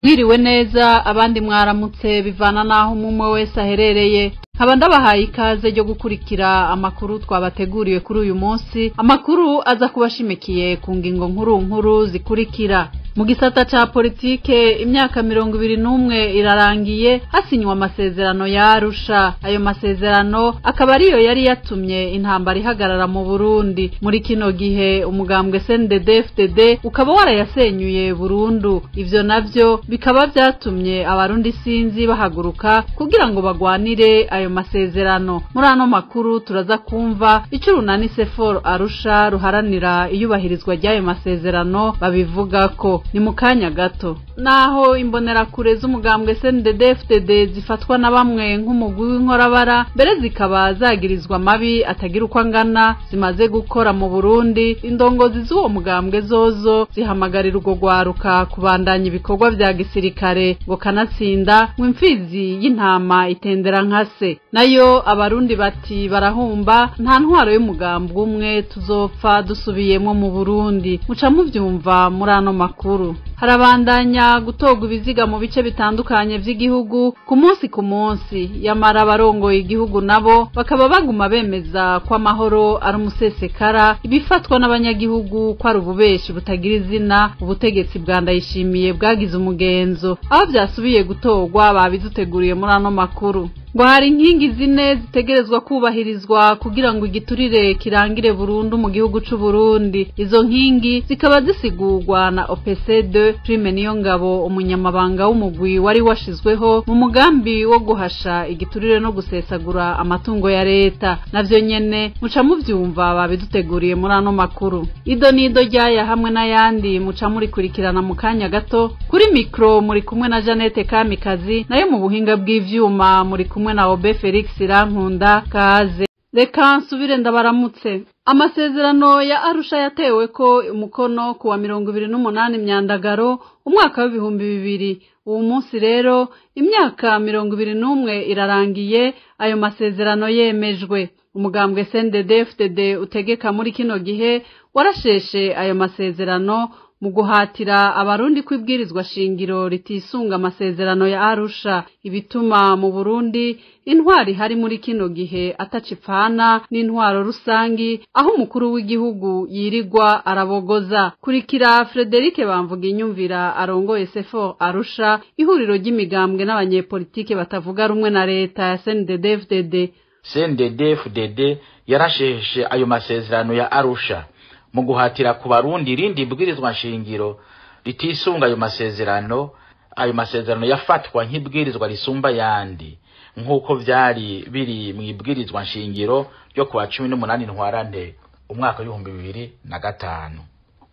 Mwiriwe neza, abandi mwaramutse, bivana naho umwe wese aherereye. Nkaba ndabahaye ikaze ryo gukurikira amakuru twabateguriye kuri uyu munsi, amakuru aza kubashimikiye ku ngingo nkuru nkuru zikurikira. Mu gisata ca politike, imyaka 21 irarangiye hasinywa amasezerano ya Arusha. Ayo masezerano akaba ariyo yari yatumye intambara ihagarara mu Burundi. Muri kino gihe umugambwe CNDD-FDD ukaba warayasenyuye burundu. Ivyo navyo bikaba vyatumye Abarundi sinzi bahaguruka kugira ngo bagwanire ayo masezerano. Muri ano makuru turaza kumva ico urunani CFOR Arusha ruharanira iyubahirizwa ry'ayo masezerano babivugako. Ni mu kanya gato. Naho imbonerakure z'umugambwe CNDD-FDD zifatwa na bamwe nk'umugwi w'inkorabara, mbere zikaba zagirizwa mabi atagira uko angana zimaze gukora mu Burundi, indongozi z'uwo mugambwe zozo zihamagarira urwo rwaruka kubandanya ibikorwa vya gisirikare, ngo kanatsinda ngo imfizi y'intama itendera nka se. Nayo Abarundi bati barahumba, nta ntwaro y'umugambwe umwe tuzopfa dusubiyemwo mu Burundi. Muca muvyumva muri ano makuru. Harabandanya gutorwa ibiziga mu bice bitandukanye vy'igihugu ku munsi ku munsi, yamara abarongoye igihugu nabo bakaba baguma bemeza ko amahoro ari umusesekara, ibifatwa n'abanyagihugu ko ari ububeshi butagira izina. Ubutegetsi bwa Ndayishimiye bwagize umugenzo, aho vyasubiye gutorwa babiduteguriye muri ano makuru. Ngo hari inkingi zine zitegerezwa kubahirizwa kugira ngo igiturire kirangire burundu mu gihugu c'u Burundi. Izo nkingi zikaba zisigurwa na OPC2 Prime Niyongabo, umunyamabanga w'umugwi wari washizweho mu mugambi wo guhasha igiturire no gusesagura amatungo ya leta. Navyo nyene muca muvyumva babiduteguriye muri ano makuru. Ido nido ryaya hamwe n'ayandi muca murikurikirana mu kanya gato. Kuri mikro muri kumwe na Jeannette Kamikazi, nayo mu buhinga bw'ivyuma muri kumwe na Obe Felix Rankunda. Kaze reka nsubire ndabaramutse. Amasezerano ya Arusha yatewe ko umukono kuwa 28 Myandagaro umwaka w'2000. Uwo munsi rero imyaka 21 irarangiye ayo masezerano yemejwe. Umugambwe CNDD-FDD utegeka muri kino gihe warasheshe ayo masezerano mu guhatira Abarundi kwibwirizwa shingiro ritisunga amasezerano ya Arusha, ibituma mu Burundi intwari hari muri kino gihe atacipfana n'intwaro rusangi, aho umukuru w'igihugu yirigwa arabogoza. Kurikira Frederic Bamvuga Inyumvira arongoye CFOR Arusha, ihuriro ry'imigambwe n'abanyepolitike batavuga rumwe na leta ya CNDD-FDD. CNDD-FDD yarasheshe ayo masezerano ya Arusha mu guhatira ku Barundi irindi bwirizwa nshingiro ritisunga ayo masezerano. Ayo masezerano yafatwa nk'ibwirizwa risumba yandi, nk'uko vyari biri mu ibwirizwa nshingiro ryo kuwa 18 Ntwarante umwaka w'2005.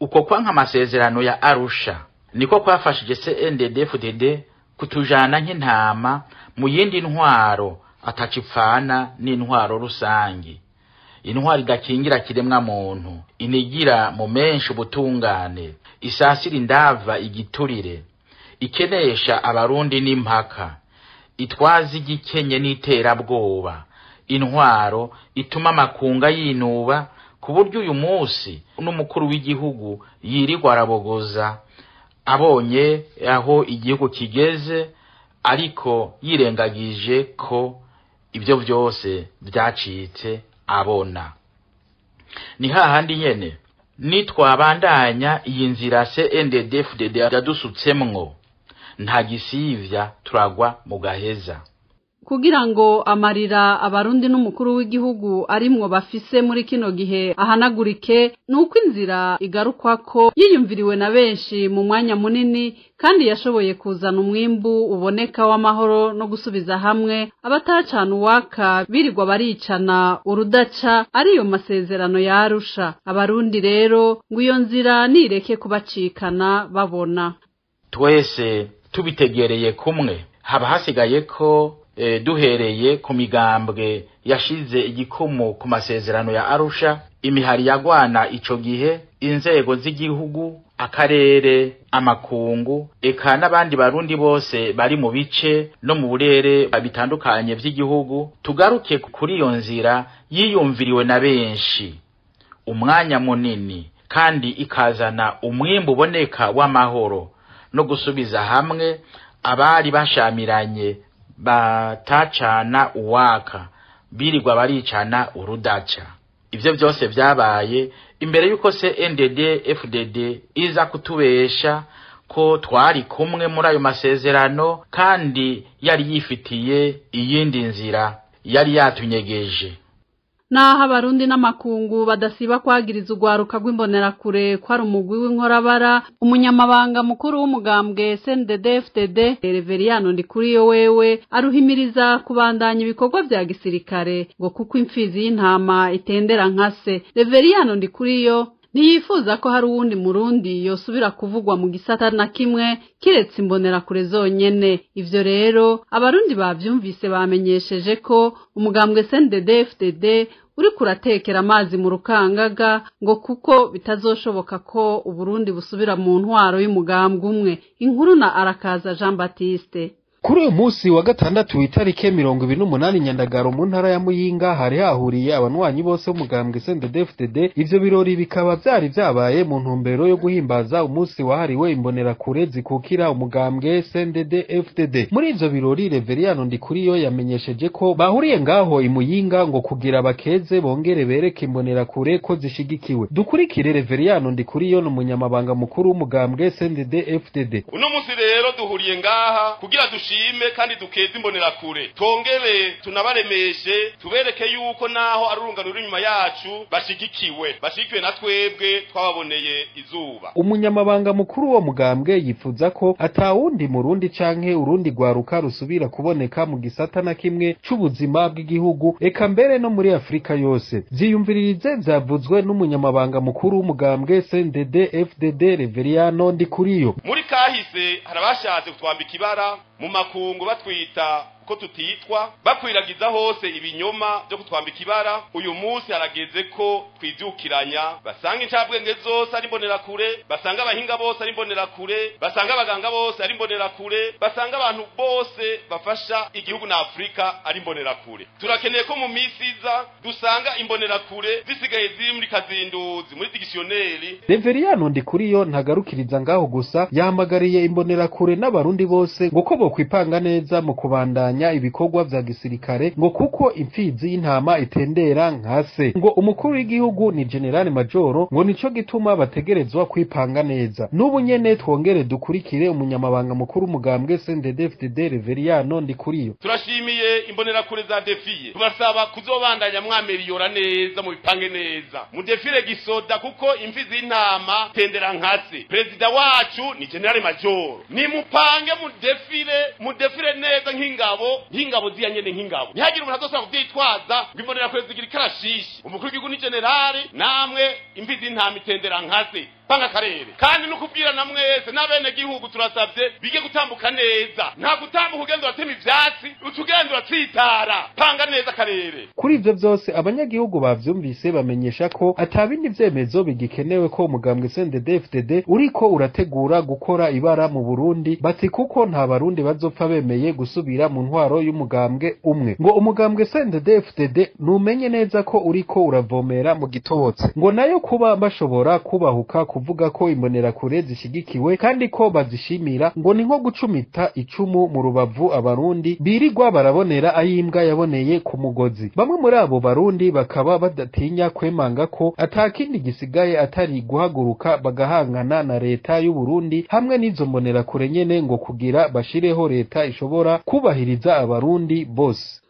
Uko kwanka amasezerano ya Arusha niko kwafashije CNDD-FDD kutujana nk'intama mu yindi ntwaro atacipfana n'intwaro rusangi, intwaro idakingira kiremwa muntu, inigira mu menshi ubutungane, isasira indava igiturire, ikenesha Abarundi n'impaka, itwaza igikenye n'iterabwoba, intwaro ituma amakunga yinuba, ku buryo uyu munsi n'umukuru w'igihugu yirirwa arabogoza abonye aho igihugu kigeze, ariko yirengagije ko ibyo vyose vyacitse abona. Ni hahandi nyene nitwabandanya iyi nzira CNDD-FDD yadusutsemwo, nta gisivya turagwa mu gaheza. Kugira ngo amarira Abarundi n'umukuru w'igihugu arimwo bafise muri kino gihe ahanagurike, nuko inzira igarukwako yiyumviriwe na benshi mu mwanya munini, kandi yashoboye kuzana umwimbu uboneka w'amahoro no gusubiza hamwe abatacana uwaka birirwa baricana urudaca, ariyo masezerano ya Arusha. Abarundi rero ngo iyo nzira nireke kubacikana babona. Twese tubitegereye kumwe, haba hasigaye ko duhereye ku migambwe yashize igikumu ku masezerano ya Arusha, imihari yagwana ico gihe, inzego z'igihugu, akarere, amakungu, eka n'abandi Barundi bose bari mu bice no mu burere bitandukanye vy'igihugu, tugaruke kuri iyo nzira yiyumviriwe na benshi umwanya munini, kandi ikazana umwimbu uboneka w'amahoro no gusubiza hamwe abari bashamiranye batacana uwaka, birirwa baricana urudaca. Ivyo vyose vyabaye imbere yuko CNDD FDD iza kutubesha ko twari kumwe muri ayo masezerano, kandi yari yifitiye iyindi nzira yari yatunyegeje. Naho abarundi n'amakungu badasiba kwagiriza urwaruka rw'imbonerakure ko ari umugwi w'inkorabara, umunyamabanga mukuru w'umugambwe CNDD-FDD Reveriyano Ndikuriyo wewe aruhimiriza kubandanya ibikorwa vya gisirikare ngo kuko imfizi y'intama itendera nka se. Reveriyano Ndikuriyo ntiyifuza ko hari uwundi murundi yosubira kuvugwa mu gisata na kimwe kiretse imbonerakure zonyene. Ivyo rero abarundi bavyumvise bamenyesheje ko umugambwe CNDD-FDD uri kuratekera amazi mu rukangaga ngo kuko bitazoshoboka ko Uburundi busubira mu ntwaro y'umugambwe umwe. Inkuru na Arakaza Jean Baptiste. Kuri uyu munsi wa gatandatu itarike 28 Nyandagaro mu ntara ya Muyinga hari hahuriye abanywanyi bose b'umugambwe CNDD-FDD. Ivyo birori bikaba vyari vyabaye mu ntumbero yo guhimbaza umunsi wahariwe imbonerakure zikukira umugambwe CNDD-FDD. Muri ivyo birori Reveriyano Ndikuriyo yamenyesheje ko bahuriye ngaho i Muyinga ngo kugira bakeze bongere bereke imbonerakure ko zishigikiwe. Dukurikire Reveriyano Ndikuriyo n'umunyamabanga mukuru w'umugambwe CNDD-FDD. Uno munsi rero duhuriye ngaha kugira dushime kandi dukeze imbonerakure, tongere tunabaremeshe, tubereke yuko naho ari urungano ruri inyuma yacu bashigikiwe na twebwe twababoneye izuba. Umunyamabanga mukuru wo mugambwe yifuza ko atawundi murundi canke urundi rwaruka rusubira kuboneka mu gisata na kimwe c'ubuzima bw'igihugu, eka mbere no muri Afrika yose. Vyiyumviririze vyavuzwe n'umunyamabanga mukuru w'umugambwe CNDD-FDD Reveriyano Ndikuriyo. Muri kahise harabashatse kutwambika ibara mu makungu batwita ko tutitwa, bakwiragiza hose ibinyoma byo kutwambika ibara. Uyu munsi harageze ko twivyukiranya, basanga incabwenge zose ari imbonerakure, basanga abahinga bose ari imbonerakure, basanga abaganga bose ari imbonerakure, basanga abantu bose bafasha igihugu na Afrika ari imbonerakure. Turakeneye ko mu misi iza dusanga imbonerakure zisigaye ziri muri kazinduzi, muri dictionnaire. Reveriyano Ndikuriyo ntagarukiriza ngaho gusa, yahamagariye imbonerakure n'abarundi bose ngo ko bokwipanga neza mu kubandanya ibikorwa vya gisirikare ngo kuko imfizi y'intama itendera nka se. Ngo umukuru w'igihugu ni General Majoro, ngo nico gituma bategerezwa kwipanga neza. N'ubu nyene twongere dukurikire umunyamabanga mukuru umugambwe CNDD-FDD Reveriyano Ndikuriyo. Turashimiye imbonerakure za defiye, tubasaba kuzobandanya mwameriyora neza, mubipange neza, mudefire gisoda kuko imfizi y'intama tendera nka se. Perezida wacu ni General Majoro, nimupange mudefire neza nk'ingabo nk'ingabo ziyanyene nk'ingabo. Ntihagire umuntu azosaba kuvyitwaza ngo imbonerakure zigira ikarashishi. Umukuru w'igihugu ni generali, namwe imfizi y'intama itendera nkase, panga karere. Kandi no kubwira na mwese n'abene gihugu turasavye bige gutambuka neza, nta gutambuka ugenda uratema ivyatsi utugenda uratsitara, panga neza karere. Kuri ivyo vyose abanyagihugu bavyumvise bamenyesha ko atabindi vyemezo bigikenewe ko umugambwe CNDD-FDD uriko urategura gukora ibara mu Burundi, bati kuko nta barundi bazopfa bemeye gusubira mu ntwaro y'umugambwe umwe. Ngo umugambwe CNDD-FDD numenye neza ko uriko uravomera mu gitobotse, ngo nayo kuba bashobora kubahuka kuvuga ko imbonerakure zishigikiwe kandi ko bazishimira, ngo ni nko gucumita icumu mu rubavu abarundi birirwa barabonera ayimbwa yaboneye ku mugozi. Bamwe muri abo barundi bakaba badatinya kwemanga ko atakindi gisigaye atari guhaguruka bagahangana na leta y'u Burundi hamwe n'izo mbonerakure nyene, ngo kugira bashireho leta ishobora kubahiriza abarundi bose.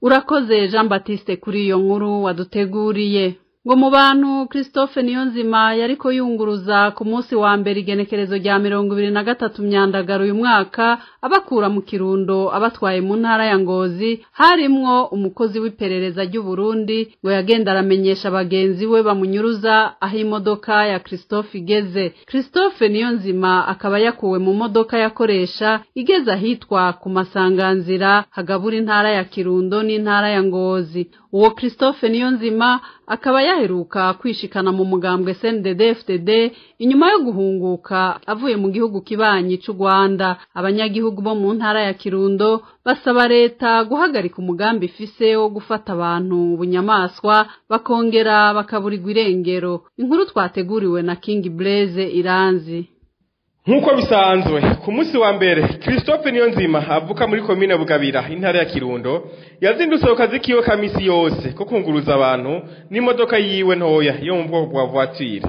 Urakoze Jean Baptiste kuri iyo nkuru waduteguriye. Ngo mu bantu Christophe Niyonzima yariko yunguruza ku munsi wa mbere igenekerezo rya 23 Myandagaro uyu mwaka abakura mu Kirundo abatwaye mu ntara ya Ngozi, harimwo umukozi w'iperereza ry'u Burundi ngo yagenda aramenyesha bagenzi we bamunyuruza aho imodoka ya Christophe igeze. Christophe Niyonzima akaba yakuwe mu modoka yakoresha igeze ahitwa ku masanganzira hagabura intara ya Kirundo n'intara ya Ngozi. Uwo Christophe Niyonzima akaba yaheruka kwishikana mu mugambwe CNDD-FDD inyuma yo guhunguka avuye mu gihugu kibanyi c'u Rwanda. Abanyagihugu bo mu ntara ya Kirundo basaba leta guhagarika umugambi ifise wo gufata abantu bunyamaswa bakongera bakaburirwa irengero. Inkuru twateguriwe na King Blaise Iranzi. Nk'uko bisanzwe ku munsi wa mbere, Christophe Niyonzima avuka muri komine Bugabira, intara ya Kirundo, yazindutse ku kazi kiwe ka misi yose ko kunguruza abantu n'imodoka yiwe ntoya yo mu bwoko bwa voiture,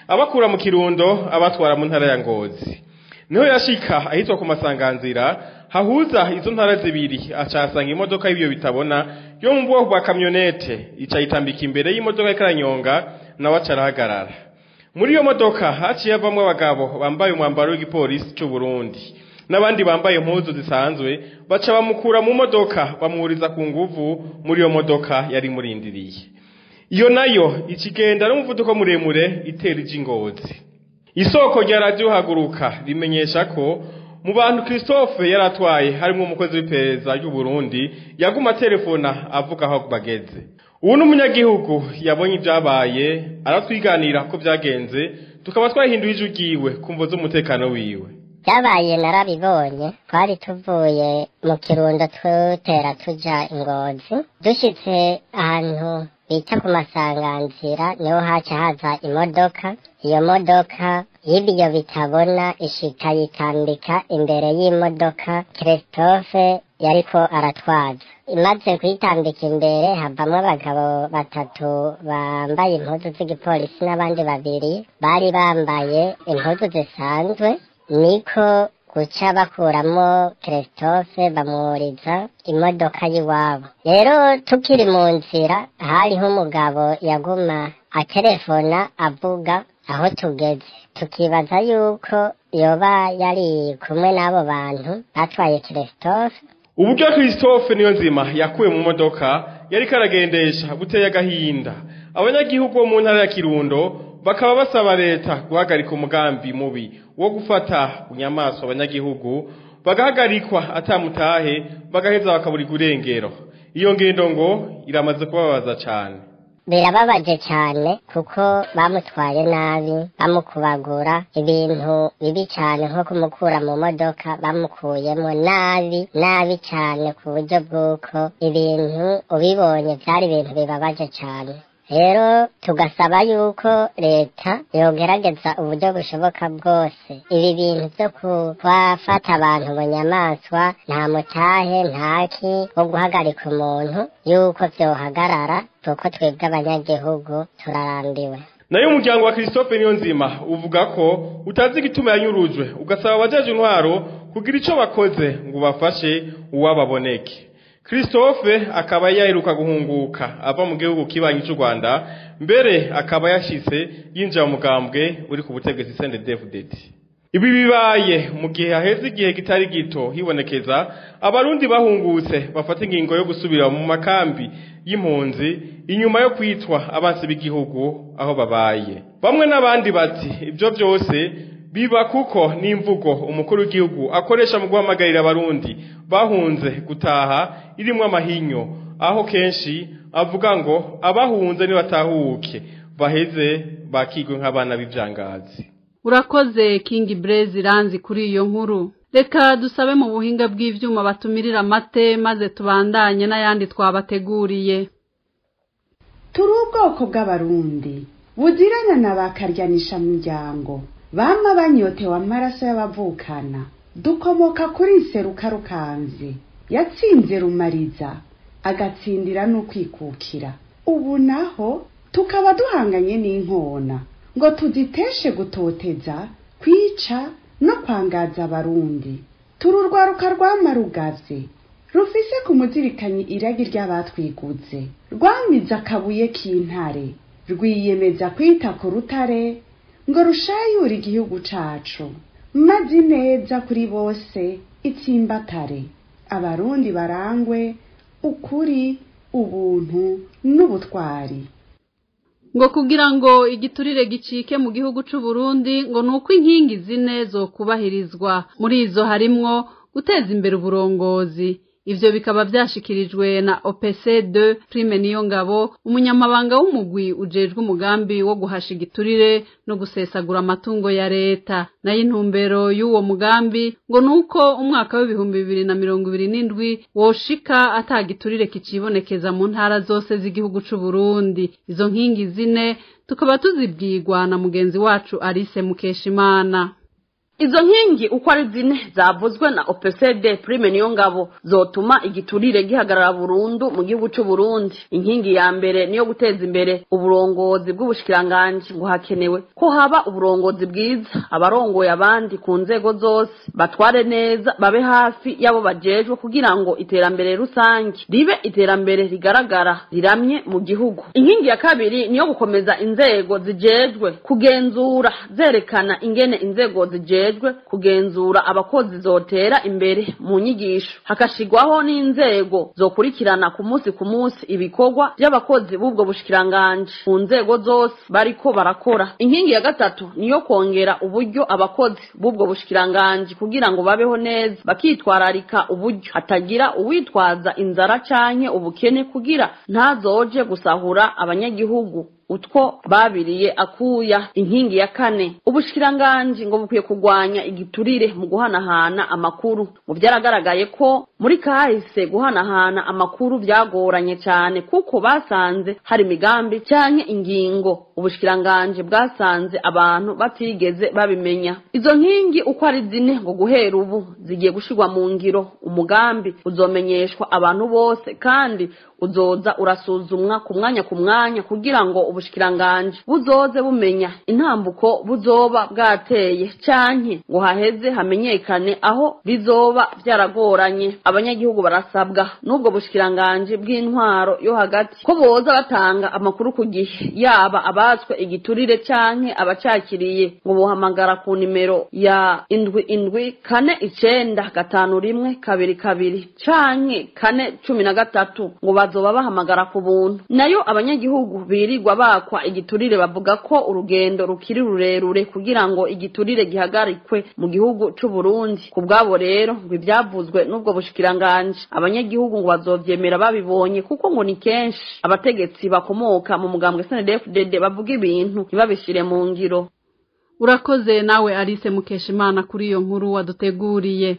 abakura mu Kirundo abatwara mu ntara ya Ngozi. Niho yashika ahitwa ku Masanganzira hahuza izo ntara zibiri, acasanga imodoka y'ibyo bitabona yo mu bwoko bwa kamyonete ica yitambika imbere y'imodoka ikaranyonga, nawe acarahagarara. Muri iyo modoka haciye havamwo abagabo bambaye umwambaro w'igipolisi c'u Burundi n'abandi bambaye impuzu zisanzwe, baca bamukura mu modoka bamwuriza ku nguvu muri iyo modoka yari murindiriye. Iyo nayo ikigenda n'umuvuduko muremure itera ija Ingozi. Isoko rya Radio Haguruka rimenyesha ko mu bantu Christophe yaratwaye harimo umukozi w'iperereza ry'u Burundi yaguma telefona avuga aho bageze. Ubu n'umunyagihugu yabonye ibyabaye aratwiganira ko byagenze, tukaba twahinduye ijwi ryiwe kumvo z'umutekano wiwe. Byabaye narabibonye, twari tuvuye mu Kirundo tutera tuja Ingozi, dushitse ahantu bita ku Masanganzira niho haca haza imodoka. Iyo modoka y'ibiyo bitabona ishika yitambika imbere y'imodoka Christophe yariko aratwaza. Imaze kuyitambika imbere havamwo abagabo batatu bambaye impuzu z'igipolisi n'abandi babiri bari bambaye impuzu zisanzwe, niko guca bakuramo Christophe bamwuriza imodoka y'iwabo. Rero tukiri mu nzira hariho umugabo yaguma atelefona avuga aho tugeze, tukibaza yuko yoba yari kumwe n'abo bantu batwaye Christophe. Uburyo Christophe Niyonzima yakuwe mu modoka yariko aragendesha buteye agahinda. Abanyagihugu bo mu ntara ya Kirundo bakaba basaba leta guhagarika umugambi mubi wo gufata bunyamaswa abanyagihugu, bagahagarikwa atamutahe, bagaheza bakaburirwa irengero. Iyo ngendo ngo iramaze kubabaza cane. Birababaje cyane kuko bamutwaye nabi, bamukubagura ibintu bibi cyane, nko kumukura mu modoka bamukuyemo nabi nabi cyane, ku buryo bw'uko ibintu ubibonye byari ibintu bibabaje cyane. Rero tugasaba yuko leta yogerageza uburyo bushoboka bwose ibi bintu byo kubafata abantu mu nyamaswa nta mutahe ntaki wo guhagarika umuntu, yuko vyohagarara, kuko twebwe abanyagihugu turarambiwe. Nayo umuryango wa Christophe Niyonzima uvuga ko utazi igituma yanyurujwe, ugasaba abajeje intwaro kugira ico bakoze ngo bafashe uwababoneke. Christophe akaba yaheruka guhunguka ava mu gihugu kibanyi cy'u Rwanda, mbere akaba yashitse yinjira mu mugambwe uri ku butegetsi CNDD-FDD. Ibi bibaye mu gihe haheze igihe kitari gito hibonekeza abarundi bahungutse bafata ingingo yo gusubira mu makambi y'impunzi inyuma yo kwitwa abansi b'igihugu aho babaye. Bamwe n'abandi bati ibyo byose biba kuko n'imvugo umukuru w'igihugu akoresha mu guhamagarira abarundi bahunze gutaha irimwo amahinyo, aho kenshi avuga ngo abahunze nibatahuke baheze bakigwe nk'abana b'ivyangazi. Urakoze King Blaze Iranzi kuri iyo nkuru. Reka dusabe mu buhinga bw'ivyuma batumirira amate maze tubandanye n'ayandi twabateguriye. Turi ubwoko bw'abarundi buzirana na bakaryanisha muryango, bama banyotewe amaraso y'abavukana. Dukomoka kuri Nseruka-Rukanzi yatsinze Rumariza agatsindira n'ukwikukira. Ubu naho tukaba duhanganye n'inkona ngo tuziteshe gutoteza, kwica no kwangaza abarundi. Turi urwaruka rwamarugavye rufise ku muzirikanyi iragi ry'abatwiguze, rwamize akabuye k'intare, rwiyemeza kwita ku rutare ngo rushayure igihugu cacu, maze ineza kuri bose itsimbatare. Abarundi barangwe ukuri, ubuntu n'ubutwari. Ngo kugira ngo igiturire gicike mu gihugu c'u Burundi ngo nuko inkingi zine zo kubahirizwa. Muri izo harimwo guteza imbere uburongozi. Ivyo bikaba vyashikirijwe na OPC2 Prime Niyongabo, umunyamabanga w'umugwi ujejwe umugambi wo guhasha igiturire no gusesagura amatungo ya leta. Nayo intumbero y'uwo mugambi ngo nuko umwaka w'2027 woshika atagiturire kicibonekeza mu ntara zose z'igihugu c'u Burundi. Izo nkingi zine tukaba tuzibwirwa na mugenzi wacu Alice Mukeshimana. Izo nkingi uko ari zine zavuzwe na OPCD Prime Niyongabo zotuma igiturire gihagarara burundu mu gihugu c'u Burundi. Inkingi ya mbere niyo guteza imbere uburongozi bw'ubushikiranganje, ngo hakenewe ko haba uburongozi bwiza, abarongoye abandi ku nzego zose batware neza, babe hafi yabo bajejwe kugira ngo iterambere rusange ribe iterambere rigaragara riramye mu gihugu. Inkingi ya kabiri niyo gukomeza inzego zijejwe kugenzura, zerekana ingene inzego zijejwe kugenzura abakozi zotera imbere mu nyigisho, hakashigwaho n'inzego zokurikirana ku munsi ku munsi ibikorwa by'abakozi b'ubwo bushikiranganje ku nzego zose bariko barakora. Inkingi ya gatatu niyo kongera uburyo abakozi b'ubwo bushikiranganje kugira ngo babeho neza, bakitwararika uburyo hatagira uwitwaza inzara canke ubukene kugira ntazoje gusahura abanyagihugu utwo babiriye akuya. Inkingi ya kane, ubushikiranganje ngo bukwiye kugwanya igiturire mu guhanahana amakuru. Mu byaragaragaye ko muri kahise guhanahana amakuru byagoranye cyane, kuko basanze hari imigambi canke ingingo ubushikiranganje bwasanze abantu batigeze babimenya. Izo nkingi uko ari zine ngo guhera ubu zigiye gushirwa mu ngiro. Umugambi uzomenyeshwa abantu bose kandi uzoza urasuzumwa ku mwanya ku mwanya kugira ngo ubushikiranganje buzoze bumenya intambuko buzoba bwateye canke ngo haheze hamenyekane aho bizoba byaragoranye. Abanyagihugu barasabwa n'ubwo bushikiranganje bw'intwaro yo hagati ko boza batanga amakuru ku gihe, yaba abatswe igiturire canke abacakiriye, ngo bohamagara ku nimero ya 7 7 4 9 5 1 2 2 canke 4 13 ngo bazoba bahamagara ku buntu. Nayo abanyagihugu birirwa bakwa igiturire bavuga ko urugendo rukiri rurerure kugira ngo igiturire gihagarikwe mu gihugu c'u Burundi. Ku bwabo rero ngo ibyavuzwe n'ubwo bushikiranganje abanyagihugu ngo bazovyemera babibonye, kuko ngo ni kenshi abategetsi bakomoka mu mugambwe SNDD-FDD bavuga ibintu ntibabishire mu ngiro. Urakoze nawe Alice Mukeshimana kuri iyo nkuru waduteguriye.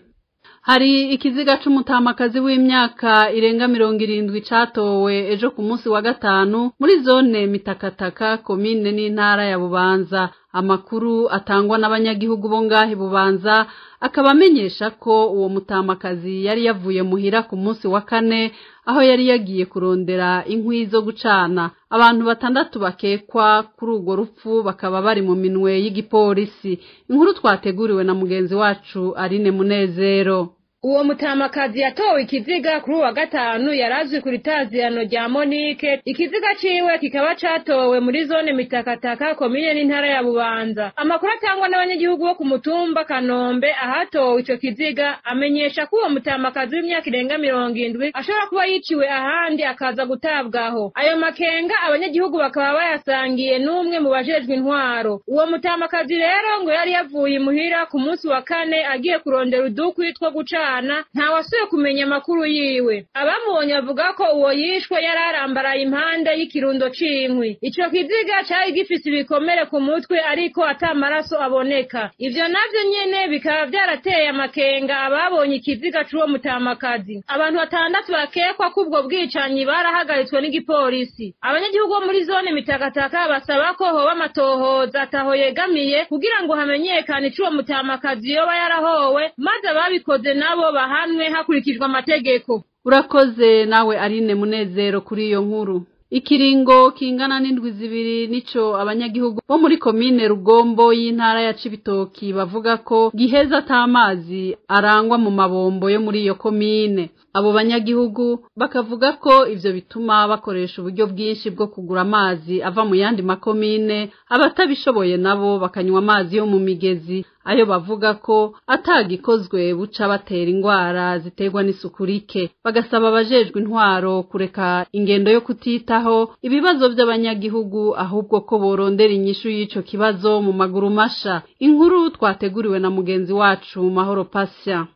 Hari ikiziga c'umutamakazi w'imyaka irenga 70 catowe ejo ku munsi wa gatanu muri zone Mitakataka, komine n'intara ya Bubanza. Amakuru atangwa n'abanyagihugu bo ngahe Bubanza akaba amenyesha ko uwo mutamakazi yari yavuye muhira ku munsi wa kane, aho yari yagiye kurondera inkwi zo gucana. Abantu batandatu bakekwa kuri urwo rupfu bakaba bari mu minwe y'igipolisi. Inkuru twateguriwe na mugenzi wacu Aline Munezero. Uwo mutamakazi yatowe ikiziga kuri uwa gatanu yarazwi ku ritazirano rya Monique. Ikiziga ciwe kikaba catowe muri zone Mitakataka, komine n'intara ya Bubanza. Amakuru atangwa n'abanyagihugu bo ku mutumba Kanombe ahatowe ico kiziga amenyesha ko uwo mutamakazi w'imyaka irenga 70 ashobora kuba yiciwe ahandi akaza gutabwaho. Ayo makenga abanyagihugu bakaba bayasangiye n'umwe mu bajejwe intwaro. Uwo mutamakazi rero ngo yari yavuye imuhira ku munsi wa kane agiye kurondera udukwi two gucana, ntawasuye kumenya amakuru yiwe. Abamubonye bavuga ko uwo yishwe yari arambaraye impande y'ikirundo c'inkwi. Ico kiziga cari gifise ibikomere ku mutwe ariko ata maraso aboneka. Ivyo navyo nyene bikaba vyarateye amakenga ababonye ikiziga c'uwo mutamakazi. Abantu batandatu bakekwa ko ubwo bwicanyi barahagaritswe n'igipolisi. Abanyagihugu bo muri zone Mitakataka basaba ko hoba amatohoza ataho yegamiye kugira ngo hamenyekane ico uwo mutamakazi yoba yarahowe, maze ababikoze nabo bahanwe hakurikijwe amategeko. Urakoze nawe Aline Munezero kuri iyo nkuru. Ikiringo kingana n'indwi zibiri nico abanyagihugu bo muri komine Rugombo y'intara ya Cibitoki bavuga ko giheza atamazi arangwa mu mabombo yo muri iyo komine. Abo banyagihugu bakavuga ko ivyo bituma bakoresha uburyo bwinshi bwo kugura amazi ava mu yandi makomine, abatabishoboye nabo bakanywa amazi yo mu migezi, ayo bavuga ko atagikozwe buca batera ingwara ziterwa n'isuku rike. Bagasaba abajejwe intwaro kureka ingendo yo kutitaho ibibazo by'abanyagihugu, ahubwo ko borondera inyishu y'ico kibazo mu maguru masha. Inkuru twateguriwe na mugenzi wacu Mahoro Patient.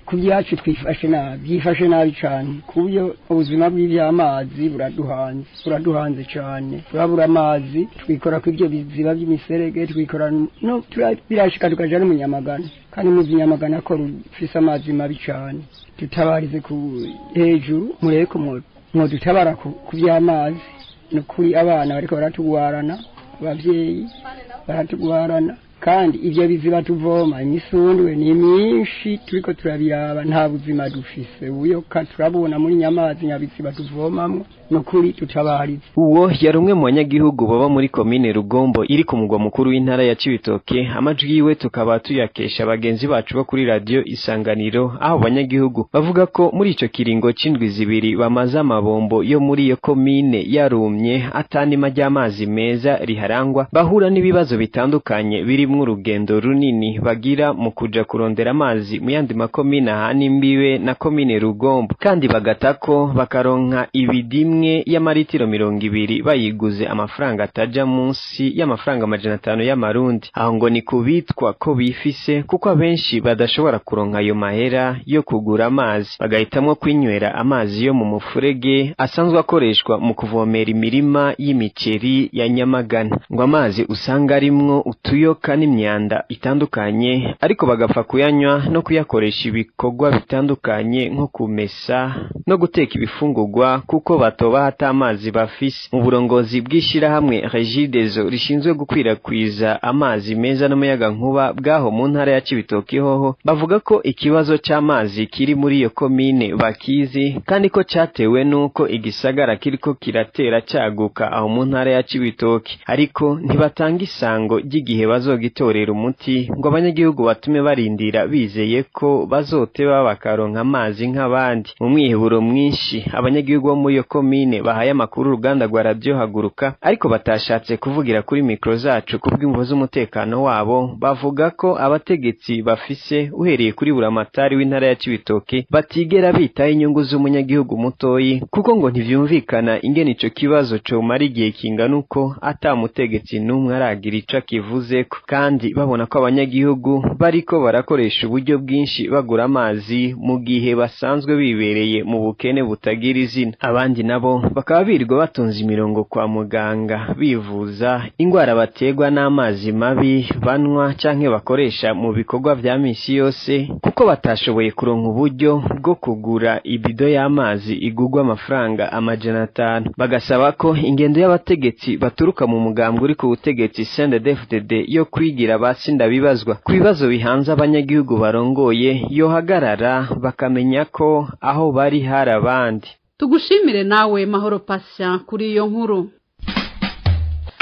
Ku byacu twifashe nabi, byifashe nabi cyane, kubyo ubuzima bw'iby'amazi buraduhanze cyane. Turabura amazi, twikora ku ibyo biziba by'imiserege, twikora no birashika tukaja no Munyamagana, kandi mu Munyamagana ko rufise amazi mabi cyane. Tutabarize ku hejuru mureko mwodutabara ku by'amazi. No kuri abana bariko baratugwarana, abavyeyi baratugwarana, Kandi ivyo biziba tuvoma imisundwe ni myinshi, turiko turabiraba nta buzima dufise. Ubuyoka turabona muri nyamazi nyabiziba tuvomamwo, nukuri tutabarize. Uwo yari umwe mu banyagihugu baba muri komine Rugombo iri ku mugwa mukuru w'intara ya Cibitoke. Amajwi yiwe tukaba tuyakesha bagenzi bacu bo kuri radio Isanganiro, aho abanyagihugu bavuga ko muri ico kiringo c'indwi zibiri bamaze amabombo yo muri iyo komine yarumye, atanima ry'amazi meza riharangwa, bahura n'ibibazo bitandukanye birimwo urugendo runini bagira mu kuja kurondera amazi mu yandi makomine ahana imbibe na komine Rugombo, kandi bagatako bakaronka ibidimwe y'amaritiro 20 bayiguze amafaranga ataja munsi y'amafaranga 500 y'amarundi. Aho ngo ni kubitwa ko bifise, kuko abenshi badashobora kuronka ayo mahera yo kugura amazi, bagahitamwo kwinywera amazi yo mu mufurege asanzwe akoreshwa mu kuvomera imirima y'imiceri ya Nyamagana. Ngo amazi usanga arimwo utuyoka n'imyanda itandukanye, ariko bagapfa kuyanywa no kuyakoresha ibikorwa bitandukanye nko kumesa no guteka ibifungurwa, kuko batoba hata amazi bafise. Mu burongozi bw'ishirahamwe Regideso rishinzwe gukwirakwiza amazi meza n'umuyaga nkuba bwaho mu ntara ya Cibitoke hoho, bavuga ko ikibazo c'amazi kiri muri iyo komine bakizi, kandi ko catewe nuko igisagara kiriko kiratera caguka aho mu ntara ya Cibitoke, ariko ntibatanga isango ry'igihe bazogitorera umuti ngo abanyagihugu batume barindira bizeye ko bazoteba bakaronka amazi nk'abandi. Mu mwiheburo mwinshi abanyagihugu bo muri iyo komine bahaye amakuru uruganda rwa radio Haguruka, ariko batashatse kuvugira kuri mikro zacu kubw'imvo z'umutekano wabo, bavuga ko abategetsi bafise uhereye kuri buramatari w'intara ya Cibitoke batigera bitaho inyungu z'umunyagihugu mutoyi, kuko ngo ntivyumvikana ingene ico kibazo comara igihe kingana uko ata mutegetsi n'umwe aragira ico akivuzeko, kandi babona ko abanyagihugu bariko barakoresha uburyo bwinshi bagura amazi mu gihe basanzwe bibereye mu bukene butagira izina. Abandi nabo bakaba birirwa batonze imirongo kwa muganga bivuza ingwara bategwa n'amazi mabi banwa canke bakoresha mu bikorwa vya misi yose, kuko batashoboye kuronka uburyo bwo kugura ibido y'amazi igugwa amafaranga 500. Bagasaba ko ingendo y'abategetsi baturuka mu mugambwe uri ku butegetsi CNDD-FDD yo kwigira basinda bibazwa ku bibazo bihanze abanyagihugu barongoye yohagarara, bakamenya ko aho bari hari abandi. Tugushimire nawe Mahoro Patient kuri iyo nkuru.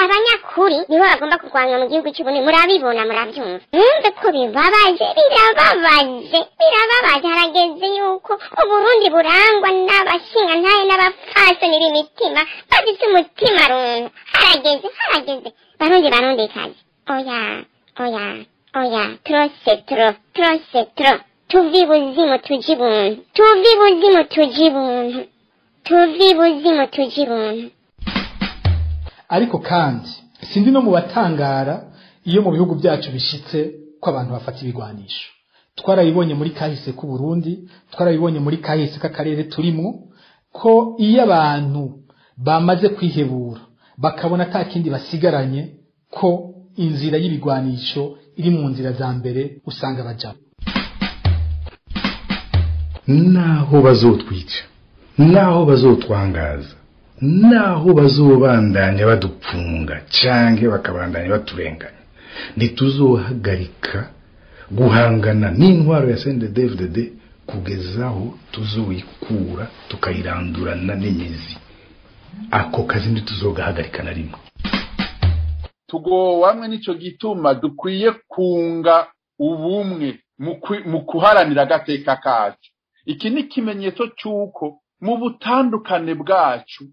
Abanyakuri nibo bagomba kurwanya mu gihugu cy'Uburundi, murabibona murabyumva, mwumve ko bibabaje, birababaje, birababaje. Harageze yuko Uburundi burangwa n'abashingantahe n'abapfasoni b'imitima bafise umutima runtu. Harageze, harageze Barundi, Barundikazi, oya oya oya, trop c'est trop, trop c'est trop. Tuve ibuzimu tuje ibuntu, tuve ibuzimu tuje ibuntu, tuve ibuzimu tuje ibuntu. Ariko kandi sindi no mu batangara iyo mu bihugu byacu bishitse ko abantu bafata ibigwanisho. Twarabibonye muri kahise k'u Burundi, twarabibonye muri kahise k'akarere turimwo, ko iyo abantu bamaze kwihebura bakabona ata kindi basigaranye, ko inzira y'ibigwanisho iri mu nzira za mbere usanga bajamo. Naho bazotwica, naho bazotwangaza, naho bazobandanya badupfunga canke bakabandanya baturenganya, ntituzohagarika guhangana n'intwaro ya CNDD-FDD kugezaho tuzoyikura tukayirandurana n'imizi. Ako kazi ntituzogahagarika na rimwe. Tugowamwe nico gituma dukwiye kunga ubumwe mu kuharanira agateka kacu. Iki ni ikimenyetso cy'uko mu butandukane bwacu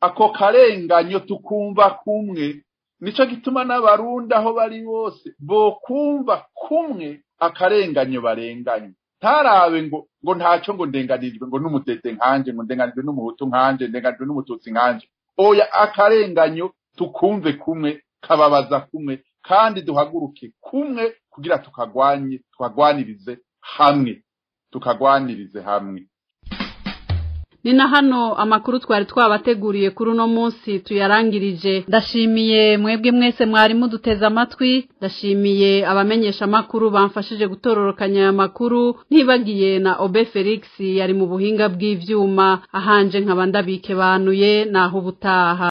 ako karenganyo tukumva kumwe. Nico gituma n'abarundi aho bari bose bokumva kumwe akarenganyo barenganye. Tarabe ngo ntacyo ngo ndenganijwe ngo n'umutete nkanje, ngo ndenganijwe n'umuhutu nkanje, ndenganijwe n'umututsi nkanje. Oya, akarenganyo tukumve kumwe, kababaza kumwe, kandi duhaguruke kumwe kugira tukagwanye, tukagwanirize hamwe, tukagwanirize hamwe. Ni na hano amakuru twari twabateguriye kuri uno munsi tuyarangirije. Ndashimiye mwebwe mwese mwari muduteze amatwi, ndashimiye abamenyesha makuru bamfashije gutororokanya aya makuru, ntibagiye na Obe Felix yari mu buhinga bw'ivyuma, ahanje nkaba ndabike banuye naho ubutaha.